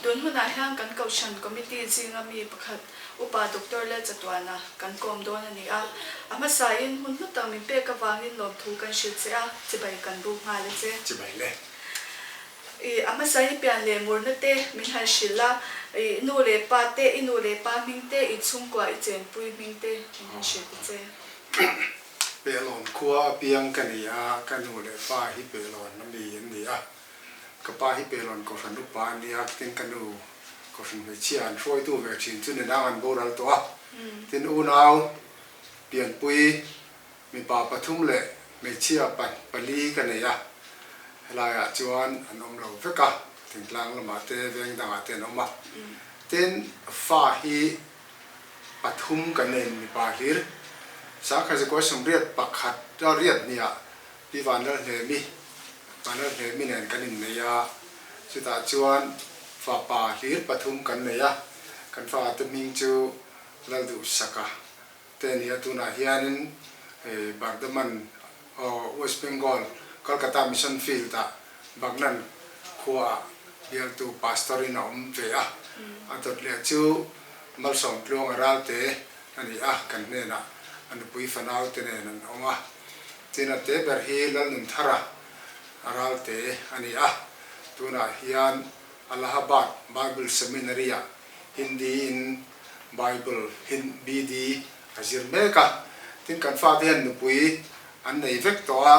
Tun hunah hian kan Kohhran Committee zinga mi pakhat Upa Doctor Lalchatuana kan kawm dawn a ni a. A hmasain hun hlu tak min pek avangin lawmthu kan hrilh che a, chibai kan buk nghal a che. Chibai le. I a hmasa i pian leh murna te min han hrilh a, i nu leh pa te, i nu leh pa hming te, i chhungkua i chenpui hming te min han hrilh ta che. Pehlawn khua apiang ka ni a, ka nu leh pa hi Pehlawn ami an ni a, ka pa hi Pehlawn Kohhran upa a nia, tin ka nu Kohhran hmeichhia an hruaitu ve thin chu ninang an boral tawh a, tin unau pianpui Mipa pathum leh hmeichhia pali ka nei a, helaiah chuan an awm lo vek a, thingtlang lamah te veng dangah te an awm a. Tin, fa hi pathum kan nei mipa hlir, Sangkhazikua sawmriat pakhat a riat hniah Pi Vanlalhlemi, Vanlalhlemi nen kan innei a, chutah chuan fapa hlir pathum kan nei a, kan fate hming chu Lalduhsaka, te a ni a, tunah hianin Bardhaman West Bengal Kolkata Mission Field ah Bagnan khuaah bialtu Pastor in a awm ve a, a dawt leh chu Malsawm Tluanga Ralte a ni a, kan hnenah a nupui fanau te nen an awm a, tin a te ber hi Lalnunthara Ralte a ni a, tunah hian Allahabad Bible Seminary ah Hindi in Bible hin BD a zir mek a, tin kan fate hian nupui an nei vek tawh a,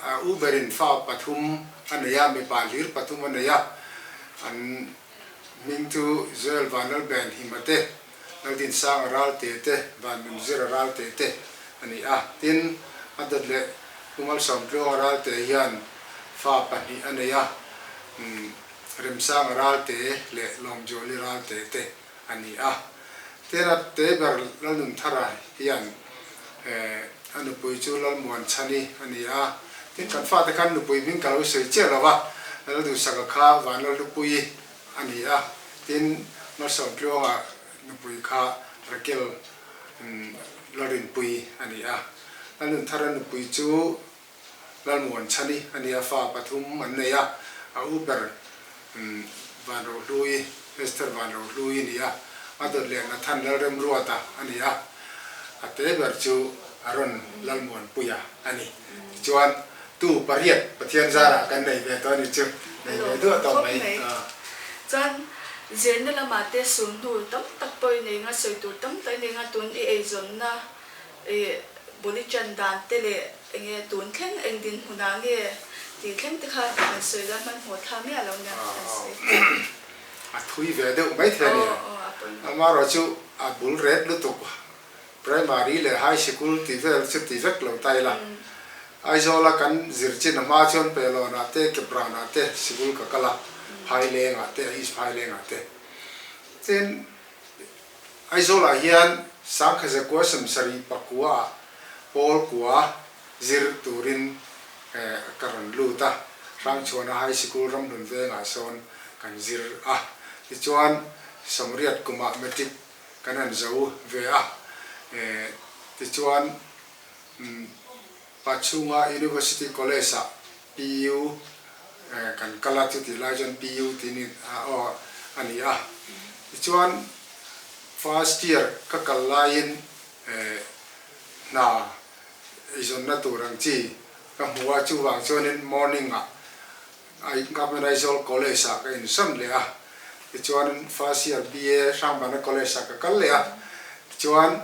a u berin fa pathum a nei a, mipa hlir pathum a nei a, an hming chu Joel Vanlalben Hima te, Laldinsanga Ralte te, Vanlunzira Ralte te a ni a, tin a dawt leh Pu Malsawmtluanga Ralte hian fa pahnih a nei a, Remsanga Ralte leh Lawmzuali Ralte te a ni a. Tena te ber Lalnunthara hian a nupui chu Lalmuanchhani a ni a. Tin, kan fate khan nupui hming ka lo sawi chiah lo va, Lalduhsaka kha Vanlalhlupuii a ni a. Tin, Malsawmtluanga nupui kha Rakel Lalrinpuii a ni a. Lalnunthara nupui chu Lalmuanchhani a nia fa pathum an nei a, a u ber Vanrohlui, Esther Vanrohlui a ni a, a dawt leh Nathan Lalremruata a ni a, a te ber chu Aaron Lalmuanpuia a ni. Tichuan, tu pariat Pathian zarah kan nei ve tawh a ni chu, nei ve duah tawh mai. Chuan, zirna lamah te sulhnu tam tak pawh i nei nga, sawi tur tam tak i nei nga, tun i eizawnna I bul i chan dan te leh enge tun thleng eng dinhmunah nge tih thleng te kha han sawi la hmanhmawh tha miah lo nia han sawi. A thui ve deuh mai thei a ni. Amaherawh chu a bul ret lutuk primary leh high sikul tih vel chu ti vek lo ta ila. Aizawla kan zir chin a hma chuan Pelawnah te Kepranah te sikul ka kal a, Phailengah te East Phailengah te. Tin. Aizawlah hian Sangkhazakua sawmsarih pakuaah Pawl kua zir turin ka rawn lut a, Hrangchhuana High Sikul Ramhlun vengah sawn kan zir a. Tichuan sawmriat kumah Matric kan han zo ve a. Tichuan Pachhunga University College-ah PU kan kal a, chutih lai chuan PU tih ni aw a ni a. Tichuan first year ka kal laiin hna eizawnna tur ang chi ka hmu a, chuvang chuanin morning ah Government Aizawl College ah ka insawn leh a. Tichuan first year BA Hrangbana College ah ka kal leh a, tichuan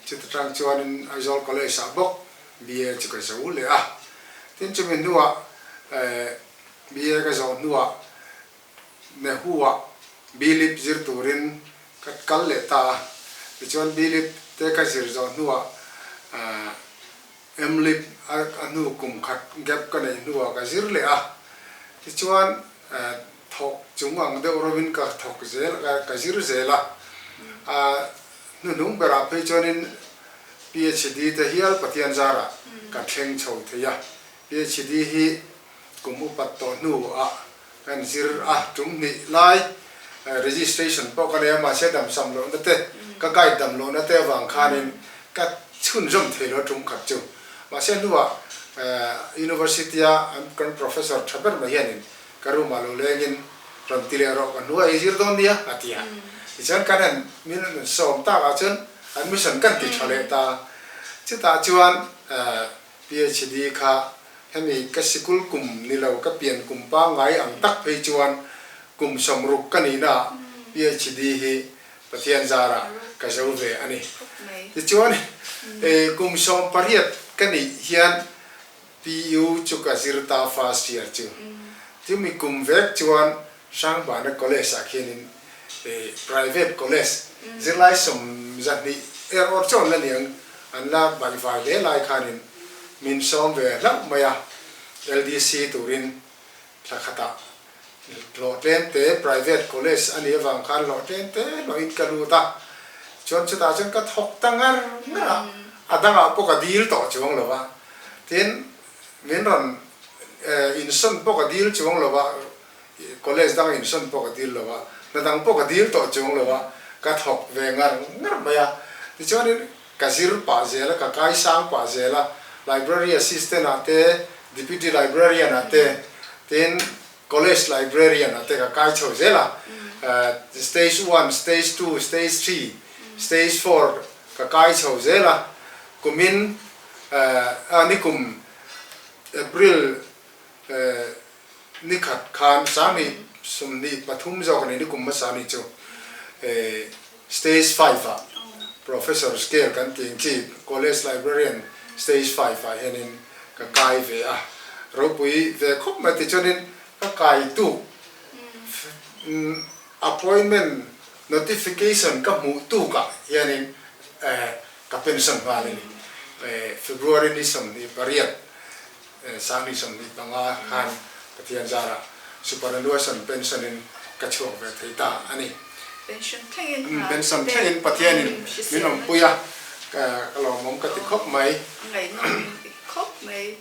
Chuta tang chuanin Aizawl College ah bawk BA chu ka zo leh a. Tin chumi hnuah BA ka zawh hnuah Nehu-ah B-Lip zir turin ka kal leh ta a. Tichuan B-Lip te ka zir zawh hnuah M-Lip a hnu kum khat gap ka neih hnuah ka zir leh a. Tichuan thawk chung ang deuh rovin ka thawk zel ka zir zel a. Hnuhnung berah phei chuanin PhD te hial Pathian zarah ka thleng chho thei a. PhD hi kum upat tawh hnuah kan zir a, tum hnih lai registration pawh ka nei a, mahse damsam lohna te, ka guide dam lohna te avang khanin ka chhunzawm thei lo tum khat chu. Mahse hnuah University a kan professor tha ber mai hianin ka room ah lo lengin. Rawn ti leh rawh ka hnuai i zir dawn nia a ti a. Tichuan kan han min rawn sawm takah chuan admission kan ti tha leh ta. Chutah chuan PhD kha hemi ka sikul kum ni lo ka pian kum pangngai ang tak phei chuan kum 60 ka nihnaah PhD hi Pathian zarah ka zo ve a ni. Tichuan kum 18 ka nih hian PU chu ka zir ta first year chu. Chumi kum vek chuan Hrangbana College ah khianin private college zirlai 12 er awr chu an la niang an la baihvai hle lai khanin min sawm ve hlauh mai a, LDC turin thla khatah hlawh tlem te private college a nih avang khan hlawh tlem te hlawhin ka lut a, chuan chutah chuan ka thawk ta ngar ngar a, a dangah pawh ka dil tawh chuang lo va, tin min rawn insawn pawh ka dil chuang lo va, college danga insawn pawh ka dil lo va, hna dang pawh ka dil tawh chuang lo va, ka thawk ve ngar ngar mai a, tichuanin Ka zir pah zel a, ka kai sang pah zel a, Library Assistant ah te, Deputy Librarian ah te, tin College Librarian ah te ka kai chho zel a. Stage one, Stage two, Stage three, Stage four ka kai chho zel a. Kumin, a nikum April nikhat khan 2023 zawk a ni, nikum hmasa ni chu Stage five ah Professor scale kan tih ang chi College Librarian Stage five ah hianin ka kai ve a, ropui ve khawp mai tichuanin ka kai tuk appointment notification ka hmuh tukah hianin ka pension nghal a ni, February ni 28. 2025 khan Pathian zarah Superannuation Pension in ka chhuak ve thei ta a ni. Pension thlengin hna Pension thlengin Pathianin min awmpui a, ka lawmawm ka ti khawp mai. Ngaihnawm khawp mai.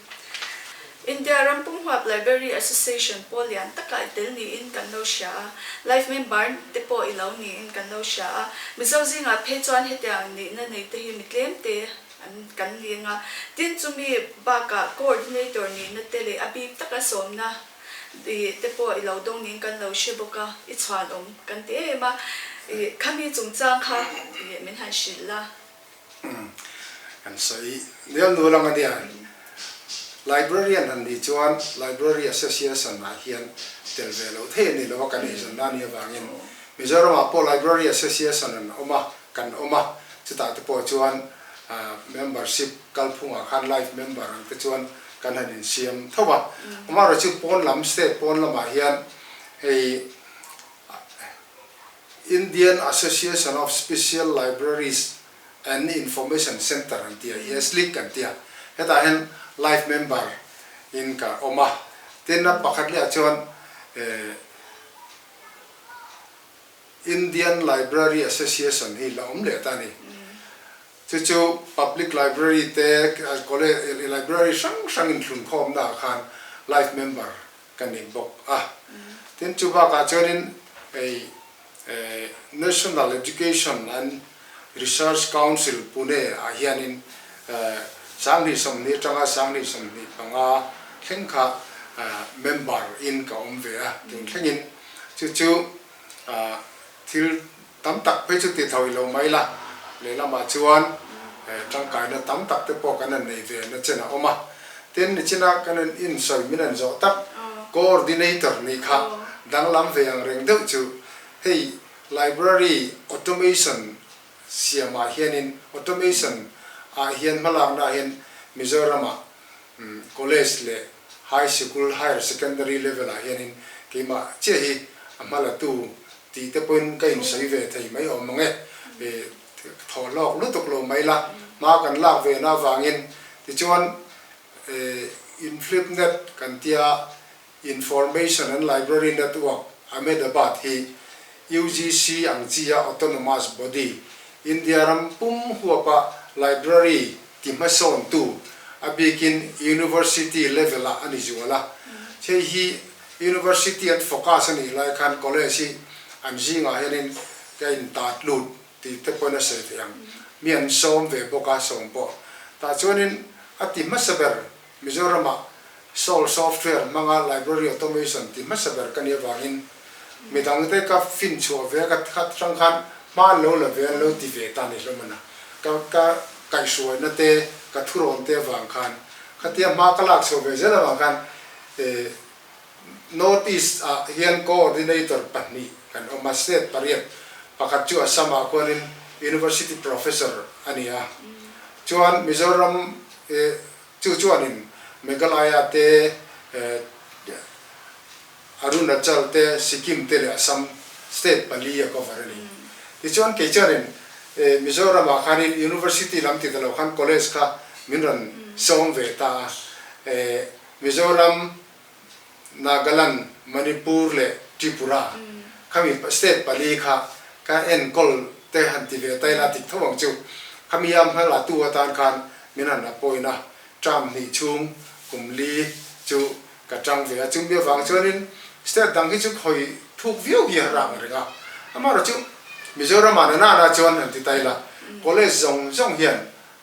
India ram pumhuap Library Association pawl lian takah i tel niin kan lo hria a, Life member te pawh i lo niin kan lo hria a. Mizo zingah phei chuan hetiang nihna nei te hi mi tlem te An kan ling a, tin chumi bakah coordinator nihna te leh a bik taka sawmna te pawh i lo dawng niin kan lo hre bawk a, i chhuan awm kan ti em a, i khami chungchang kha i min han hrilh la. Kan sawi nel nul ang a nia. Librarian han nih chuan Library Association ah hian tel ve loh thei a ni lo a, kan eizawnna a nih avangin Mizoramah pawh Library Association an awm a, kan awm a, chutah te pawh chuan membership kalphungah khan life member ang te chuan kan han insiam tho a. Amaherawhchu chu pawn lam state pawn lamah hian hei Indian Association of Special Libraries and Information Centre an ti a, IASLIC an ti a, hetah hian life member in ka awm a. Tin a pakhat lehah chuan Indian Library Association hi la awm leh ta a ni. Chu chu Public Library te, Library hrang hrang inthlunkhawmna ah khan life member ka ni bawk a. Tin chu bakah chuanin hei National Education and Research Council Pune ah hianin 2020 atanga 2025 thleng kha member in ka awm ve a, tun thlengin chu chu Thil tam tak phei chu ti tho i lo mai la, lehlamah chuan tangkaina tam tak te pawh kan han nei ve na chen a awm a. Tin, nichina kan han insawi min han zawh tak coordinator nih kha danglam ve ang reng deuh chu hei library automation siamah hianin automation ah hian hmalakna ah hian Mizoramah College leh High Sikul, Higher Secondary level ah hianin keimah chiah hi a hma la tu tih te pawhin ka insawi ve thei mai awm ang e. Thawh hlawk lutuk lo mai la, hma kan lak ve na avangin tichuan Inflipnet kan tia Information and Library Network, Ahmedabad hi UGC ang chi a autonomous body, India ram pum huapa library ti hmasawntu, a bikin university level ah a ni zual a. Hei hi university an focus a nih lai khan college hi an zingah hianin ka intat lut tih te pawhin a sawi theih ang. Mi an sawm ve bawk a, sawm pawh. Tah chuanin a ti hmasa ber Mizoramah Soul Software hmanga Library Automation ti hmasa ber ka nih avangin Midangte ka fin chhuah ve a ka khat hrang khan hma an lo la ve an lo ti ve ta ni hlawm a na. Ka ka kaihhruaina te ka thurawn te avang khan khatia hma ka lak chhuah ve zel avang khan eh North East ah hian coordinator pahnih kan awm a, state pariat pakhat chu Assam ah khuanin University Professor a ni a, chuan Mizoram eh chu chuanin Meghalaya te eh Arunachal te, Sikkim te leh Assam state pali a cover a ni. Tichuan kei chuanin Mizoram ah khanin University lam ti ta lo khan college kha min rawn sawm ve ta a, Mizoram, Nagaland, Manipur leh Tripura khami state pali kha ka enkawl te han ti ve ta ila tik tho ang chu. Khami a hmala tu atan khan min han appoint a, term hnih chhung kum li chu Ka tang ve a, chumi avang chuanin state dang hi chu khawi thuk viau hi a rang reng a, amaherawhchu Mizoram ah nana na chuan an ti ta ila, college zawng zawng hian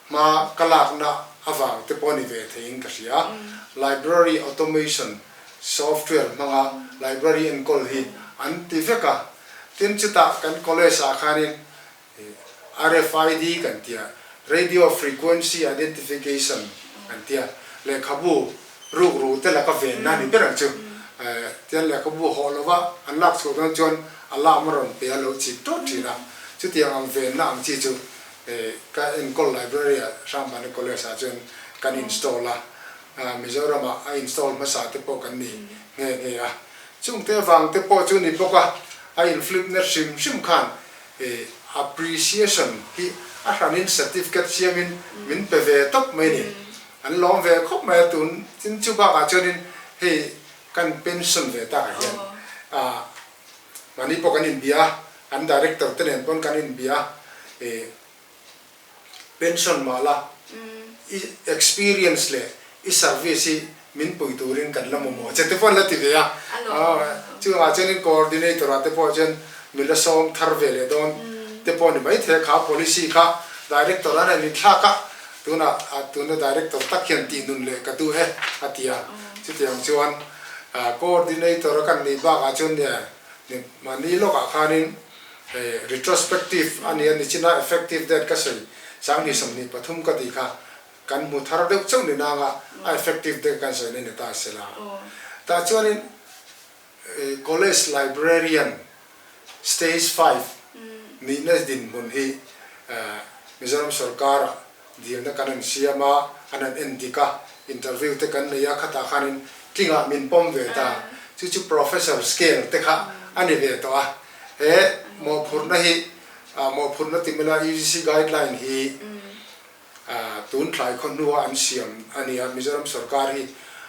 hma ka lakna avang te pawh a ni ve theiin ka hria, library automation software hmanga library enkawl hi an ti vek a, tin chutah kan college ah khanin RFID kan tia, Radio Frequency Identification kan tia, lehkhabu ruk ru te laka venna a ni ber ang chu. Tian lehkhabu hawh lova an lak chhuah dawn chuan alarm a rawn pe a lo chip tawt thin a, chutiang ang venna ang chi chu ka enkawl library ah Hrangmani College ah chuan kan install a, Mizoram ah a install hmasa te pawh kan ni nghe nghe a. Chungte avang te pawh chu ni bawk a, a inflip na hrim hrim khan Appreciation hi a hranin certificate siamin min pe ve tawp mai ni. An lawm ve khawp mai a tun tin chu bakah chuanin hei kan pension ve takah hian mahni pawh kan inbia a, an director te nen pawn kan inbia a, Pension mah la, i experience leh i service hi min pui turin kan la mamawh che te pawh an la ti ve a. Chuvangah chuanin coordinator ah te pawh chuan mi la sawm thar ve leh dawn te pawh a ni maithei a, kha policy kha director an han inthlak a, tunah tuna director tak hian tih nun leh ka duh e a ti a. Chutiang chuan coordinator a kan nih bakah chuan mahni lawkah khanin Retrospective a nia nichina effective date ka sawi 2023 ka tih kha kan hmu thar deuh chauh ni nanga a effective date kan sawi na ni ta se la. Tah chuanin College Librarian Stage five nihna dinhmun hi Mizoram sorkar-ah dilna kan han siam a, an han en dik a, interview te kan nei a, khatah khanin tlingah min pawm ve ta. Chu chu Professor scale te kha a ni ve tawh a. He mawhphurhna hi, mawhphurhna ti mila UGC guideline hi tun thlai khaw hnua an siam a ni a, Mizoram sorkar hi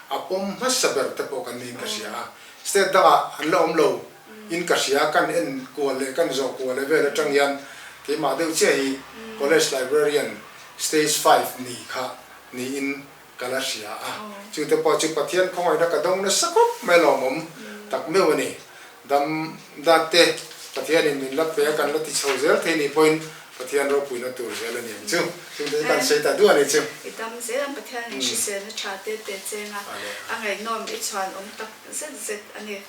a pawm hmasa ber te pawh kan niin ka hria a. State dangah an la awm lo in ka hria, kan en kual leh kan zawh kual leh vel atang hian keimah deuh chiah hi College Librarian Stage five ni kha niin ka la hria a, chu te pawh chu Pathian khawngaihna ka dawng nasa khawp mai lawmawm tak meuh a ni. Dam dat te Pathianin min la pe a, kan la ti chho zel thei nih pawhin Pathian ropuina tur zel a ni ang chu. Chung te chu kan sawi ta duah a ni chu. I dam zel ang Pathianin hriselna tha te pe cheng a, a ngaihnawm i chhuan awm tak zet zet a ni.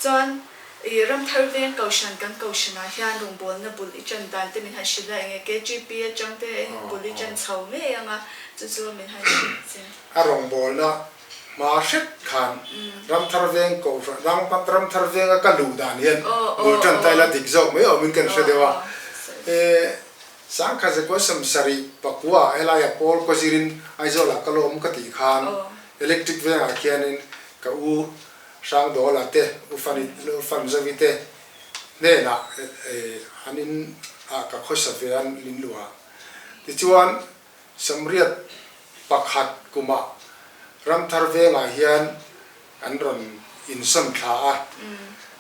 Chuan i Ramthar Veng Kohhran kan Kohhranah hian rawngbawlna bul i ṭan dan te min han hrilh a, enge KGP aṭang te bul i ṭan chho ngei ang a, chu chu min han hrilh che. A rawngbawlna hma hret khan Ramthar Veng Kohhran, Ramthar Venga ka luh dan hian bul ṭan ta ila dik zawk mai awmin kan hre deuh a. E Sangkhat Zakua Samsarih pakua helaia Paul Kazirin Aizawlah ka lawm ka tih khan Electric Vengah khianin ka u Hrangdawla te, U Fani, U Fanzovi te hnenah an in ah ka khawsa ve a min luh a. Tichuan, Samriat pakhat kumah Ramthar vengah hian an rawn insawn thla a.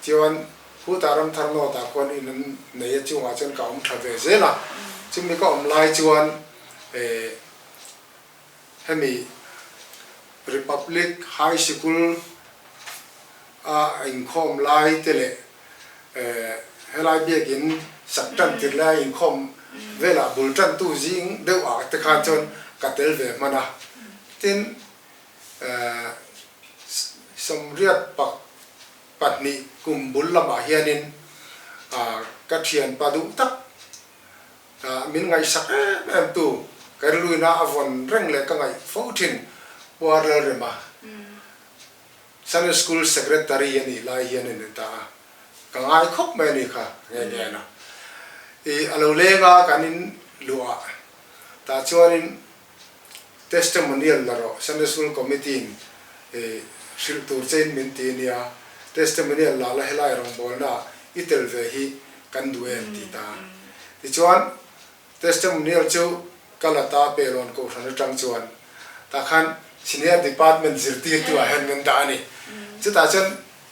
Chuan, khutah Ramthar North ah khuan in an nei a, chungah chuan ka awm tha ve zel a. Chumi ka awm lai chuan Hemi Republic High Sikul a inkhawm lai te leh helai biakin sak tan tir lai a inkhawm velah bul tantu zing deuh ah te khan chuan ka tel ve hman a. Tin, Sawmriat pak. pahnih kum bul lamah hianin ka thianpa duh tak min ngaihsak em em tu ka rilruina a vawn reng leh ka ngaih fo thin Puar Lalrema Sunday School Secretary a nih lai hian a ni ta a, ka ngai khawp mai a ni kha nghe nghe a. I a lo leng a kan in luah tah chuanin Testimonial la rawh, Sunday School Committee in hrilh tur che in min ti ania, Testimonial la la helai rawngbawlna ah i tel ve hi kan duh em ti ta. Tichuan Testimonial chu ka la ta Pelawn Kohhran atang chuan tah khan Senior Department zirtirtu ah hian min dah a ni. Chutah chuan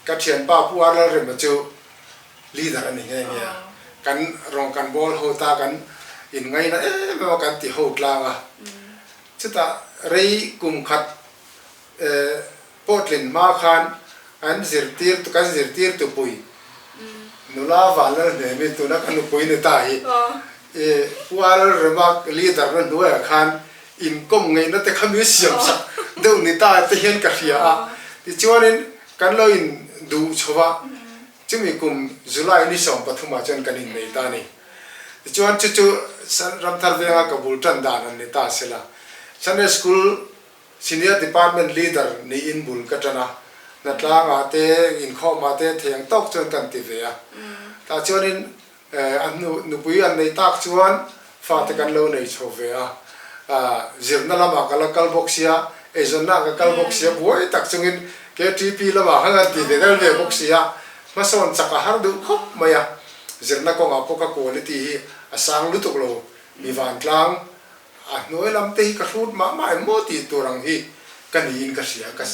ka thianpa Pu Arlalrema chu leader a ni nghe nghe a, kan rawng kan bawl ho ta kan in ngaina em em a kan ti ho tlang a, chutah rei kum khat pawh tlin hma khan an zirtir kan zirtir tupui nula Vanlal Hnemi tuna ka nupui ni ta hi Pual Rema leader na hnuaiah khan inkawm ngaihna te kha min siam sak deuh ni ta te hian ka hria a, tichuanin kan lo in duh chho a. Chumi kum July ni 13 ah chuan kan innei ta a ni. Tichuan chu chu Ramthar venga ka bul tan dan an ni ta sela. Sunday School Senior Department Leader niin bul ka tan a, hnatlangah te, inkhawmah te theng tawk chuan kan ti ve a. Tah chuanin A hnu nupui an nei tak chuan fate kan lo nei chho ve a, zirna lamah ka la kal bawk sia, eizawnna ah ka kal bawk sia, buai tak chungin KTP lamah khan kan ti ve dal ve bawk sia, hmasawn chak a har duh khawp mai a, zirna kawngah pawh ka quality hi a sang lutuk lo, mi vantlang a hnuai lam te hi ka hrut mah mah em maw tih tur ang hi ka niin ka hria, ka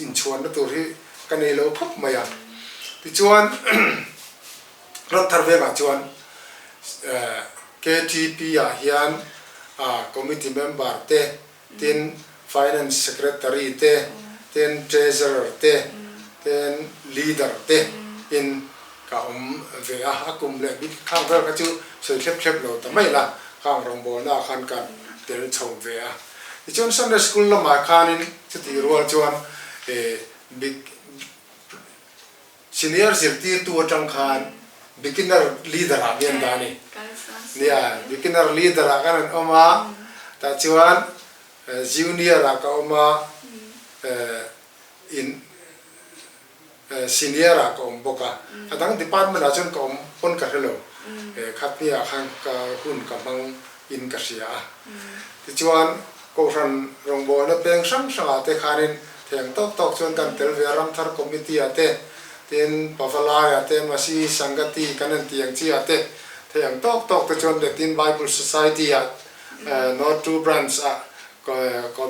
inchhuanna tur hi ka nei lo khawp mai a, tichuan. Ramthar vengah chuan KTP ah hian committee member te, tin finance secretary te, tin treasurer te, tin leader te in ka awm ve a, a kum leh bik khang vel kha chu sawi thlep thlep lo ta mai la, khang rawngbawlna ah khan ka tel chho ve a. Tichuan Sunday school lamah khanin chutih rual chuan bik Senior zirtirtu atang khan beginner leader ah mi an dah a ni. Nia, beginner leader ah khan an awm a, tah chuan junior ah ka awm a, in senior ah ka awm bawk a. A dang department ah chuan ka awm pawn ka hre lo. Khatni ah khan ka hun ka hmang in ka hria a. Tichuan Kohhran rawngbawlna peng hrang hrangah te khanin theng tawk tawk chuan kan tel ve a, Ramthar Committee ah te, tin Pavalai ah te, Masi Sangati kan han tih ang chi ah te, thei ang tawk tawk te chuan leh tin Bible Society ah North Two Branch ah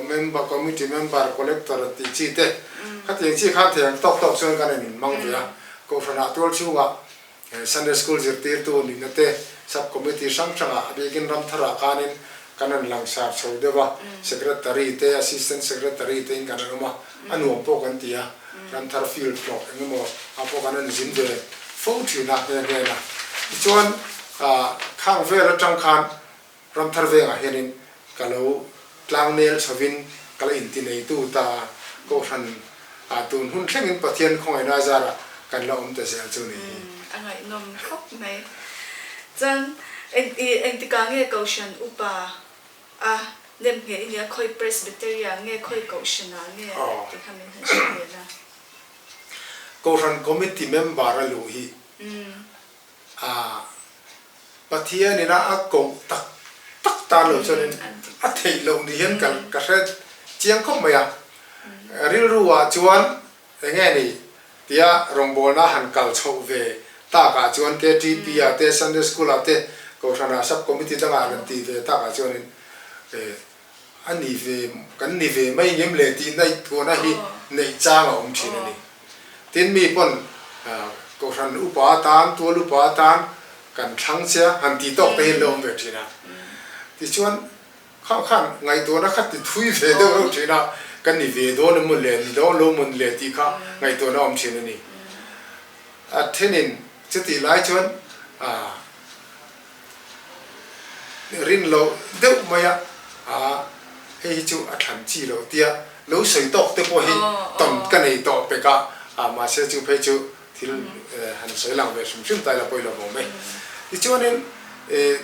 member Committee member Collector an tih chi te, khatiang chi khan thei ang tawk tawk chuan kan han inhmang ve a, Kohhranah tual chhungah Sunday School zirtirtu nihna te Sub Committee hrang hrangah a bikin Ramtharah khanin kan rawn langsar chho deuh a, Secretary te, Assistant Secretary te in kan rawn awm a, a nuam pawh kan ti a, Ramthar field hlawk eng emaw ah pawh kan rawn zin ve fo thin a nghe nghe a. Tichuan khang vel atang khan Ramthar vengah hianin ka lo tlangnel chhovin ka la inti neitu ta a, Kohhran ah tun hun thlengin Pathian khawngaihna zarah kan la awm ta zel chu ni hi. A ngaihnawm khawp mai. Chuan engtikah nge Kohhran upa a nem ngheh i nia, khawi Presbyterian nge khawi Kohhranah nge tih kha min han hrilh ve la. Kohhran Committee member a luh hi a Pathian ina a koh tak tak tan lo chuanin a theih loh ni hian ka ka hre chiang khawp mai a. Rilru ah chuan eng nge ni tia rawngbawlna han kal chhoh ve tak ah chuan KTP ah te Sunday School ah te Kohhran ah Sub Committee dangah han tih ve tak ah chuanin a ni ve kan ni ve mai ngem le tih naih tuahna hi neih chang a awm thin a ni. Tin mi pawn Kohhran upa atan, tual upa atan kan thlang che a, han tih tawk te hi an lo awm ve thin a. Tichuan khang khan ngaihtuahna kha ti thui ve deuh reuh thin a, ka ni ve dawn emaw le, ni dawn lo maw ni le tih kha ngaihtuahna a awm thin a ni. A thenin chutih lai chuan Rin loh deuh mai a, aa hei hi chu a thlan chi loh tia lo sawi tawk te pawh hi tawn ka nei tawh pek a, aa mahse chu phei chu Thil han sawi lang ve hrim hrim ta ila pawh i lo vawm e. Tichuanin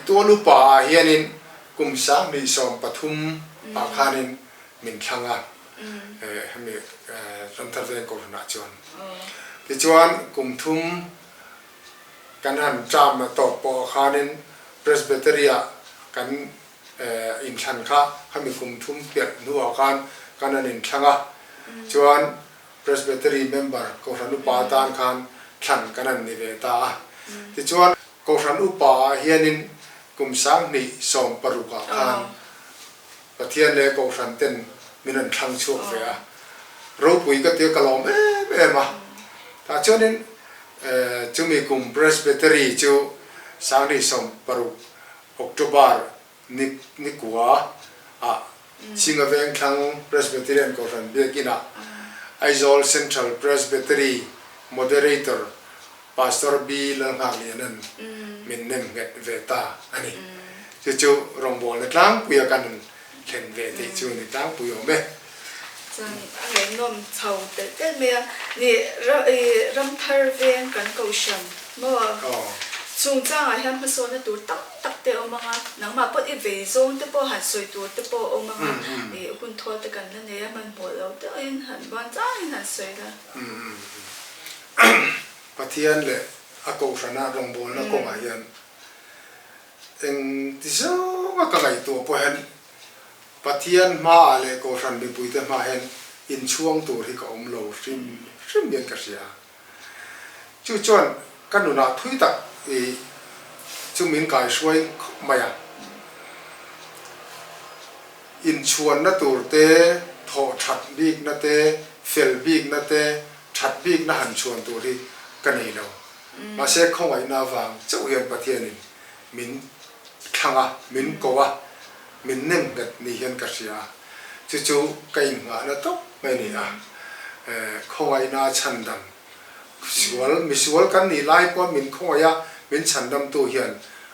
tual upa ah hianin kum 2013 ah khanin min thlang a, hemi Ramthar Veng Kohhranah chuan. Tichuan kum thum kan han term tawp pawh khanin Presbytery ah kan inthlan kha khami kum thum pelh hnuah khan kan han inthlang a, chuan Presbytery member Kohhran Upa atan khan thlan kan han ni ve ta a. Tichuan Kohhran Upa ah hianin kum 2016 ah khan Pathian leh Kohhran ten min rawn thlang chhuak ve a, ropui ka tia ka lawm em em a. Tah chuanin chumi kum Presbytery chu 2016 October ni nikua ah Chinga Vengthlang Presbyterian Kohhran Biakinah Aizawl Central Presbytery Moderator Pastor B Lalnghakliana'n min nem nghet ve ta a ni. Chu chu rawngbawlna tlangpuia kan han thlen ve theih chu ni tlangpui awm e. Chuan a ngaihnawm chho telh telh mai a, ni Ramthar veng kan kohhran maw? Chungchangah hian hmasawnna tur tam tak te a awm ang a, nangmah pawh i vei zawng te pawh han sawi tur te pawh a awm ang a, i hun thawl te kan la nei a, hmanhmawh lo deuhin han buan changin han sawi la. Pathian leh a kohhrana rawngbawlna kawngah hian eng ti zawnga ka ngaihtuah pawh hian Pathian hmaah leh kohhran mipuite hmaah hian inchhuang tur hi ka awm lo hrim hrim hian ka hria. Chu chuan ka nunah thui tak i chu min kaihruai khawp mai a. Inchhuanna tur te, thawh that bikna te, fel bikna te, that bikna han chhuan tur hi ka nei lo. Mahse khawngaihna avang chauh hian Pathianin min thlang a, min ko a, min nem nghet ni hian ka hria a. Chu chu ka innghahna tawp mai a ni a. Khawngaihna chhandam, sual, misual kan nih lai pawn min khawngaih a, min chhandamtu hian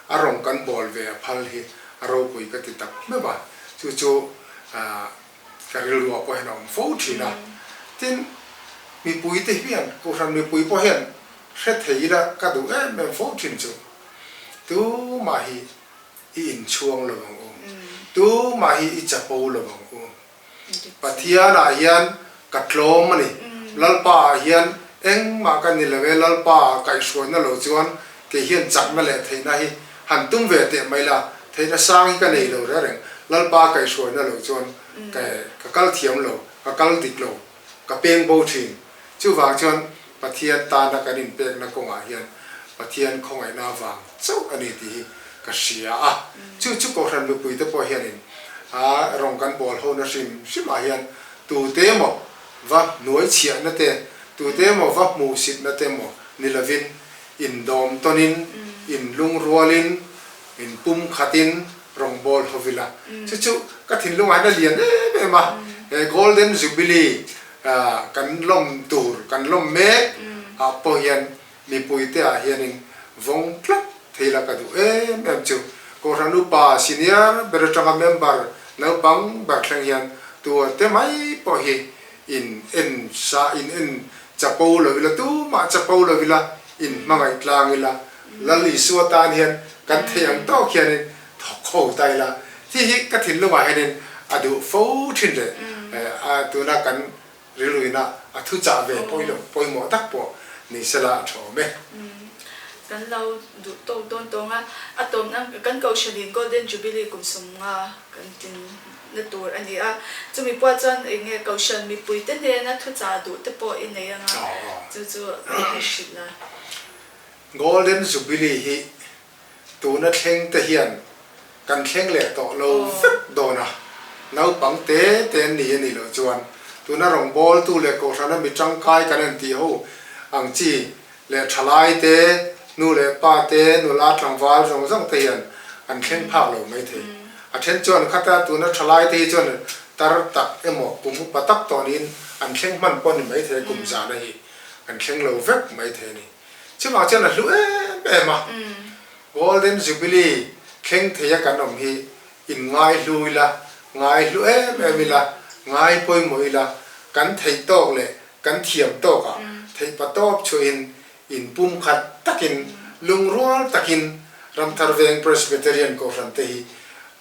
a rawng kan bawl ve a phal hi a ropui ka ti tak meuh a. Chu chu ka rilruah pawh hian a awm fo thin a. Tin, mipuite hian, Kohhran mipui pawh hian hre thei ila ka duh em em fo thin chu. Tumah hi i inchhuang lo ang u. Tumah hi i chapo lo ang u. Pathianah hian ka tlawm a ni. Lalpa ah hian engmah ka ni lo e, Lalpa ah kaihhruaina lo chuan kei hian chakna leh theihna hi han tum ve teh mai la, theihna sang hi ka nei lo reng reng. Lalpa kaihhruaina lo chuan ka ka kal thiam lo, ka kal dik lo, ka peng bo thin. Chuvang chuan Pathian tana kan inpekna kawngah hian Pathian khawngaihna avang chauh a ni tih hi ka hria a. Chu chu Kohhran mipuite pawh hianin a rawng kan bawl hona hrim hrimah hian tute emaw va hnuai chhiahna te, tute emaw va hmuhsitna te emaw ni lovin indawm tawnin, inlungrualin, inpum khatin rawng bawl ho ila. Chu chu ka thinlungah hian a lian em em a. He Golden Jubilee Kan lawm tur kan lawm mek ah pawh hian mipuite ah hianin vawng tlat thei la ka duh em em chu. Kohhran upa senior ber atanga member naupang ber thleng hian tua te mai pawh hi in en sa in en chapo lo ila tumah chapo lo ila in hmangaih tlang ila Lal Isua tan hian kan theih ang tawk hianin thawk ho ta ila thi hi ka thinlungah hianin a duh fo thin leh tuna kan rilruina a thuchah ve pawimawh tak pawh ni sela a tha awm e. Kan lo duh tawk dawn tawng a, a tawmna kan Kohhranin Golden Jubilee kum 50 kan tlin na tur a ni a, chumi puah chuan eng nge Kohhran mipuite hnena thuchah duh te pawh i nei anga chu chu i hrilh a. Golden Jubilee hi Tuna thleng te hian kan thleng leh tawh lo vek dawn a, naupang te te an ni a nih loh chuan tuna rawngbawltu leh kohhrana mi tangkai kan han tih ho ang chi leh thalai te, nu leh pa te, nula tlangval zawng zawng te hian an thleng phak lo mai thei. A then chuan khata tuna thalai te hi chuan tar tak emaw kum upa tak tawh niin an thleng hman pawh a ni mai thei a, kum zana hi an thleng lo vek mai thei a ni. Chuvang chuan a hlu em em a, Golden Jubilee thleng theia kan awm hi in ngai hlu ila, ngai hlu em em ila, ngai pawimawh ila, kan theih tawk leh kan thiam tawkah theihpa tawp chhuahin Inpumkhat takin, lungrual takin Ramthar Veng Presbyterian Kohhran te hi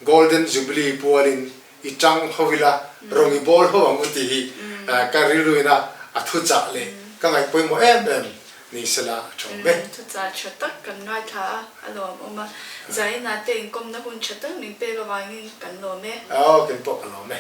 Golden Jubilee pualin i tang ho ila, rawng i bawl ho ang u tih hi ka rilruina a thuchah leh ka ngaih pawimawh em em ni sela a tha awm e. Thuchah tha tak kan ngaithla a, a lawmawm a. Zaina te inkawmna hun tha tak min pek avangin kan lawm e. Aw, kei pawh ka lawm e.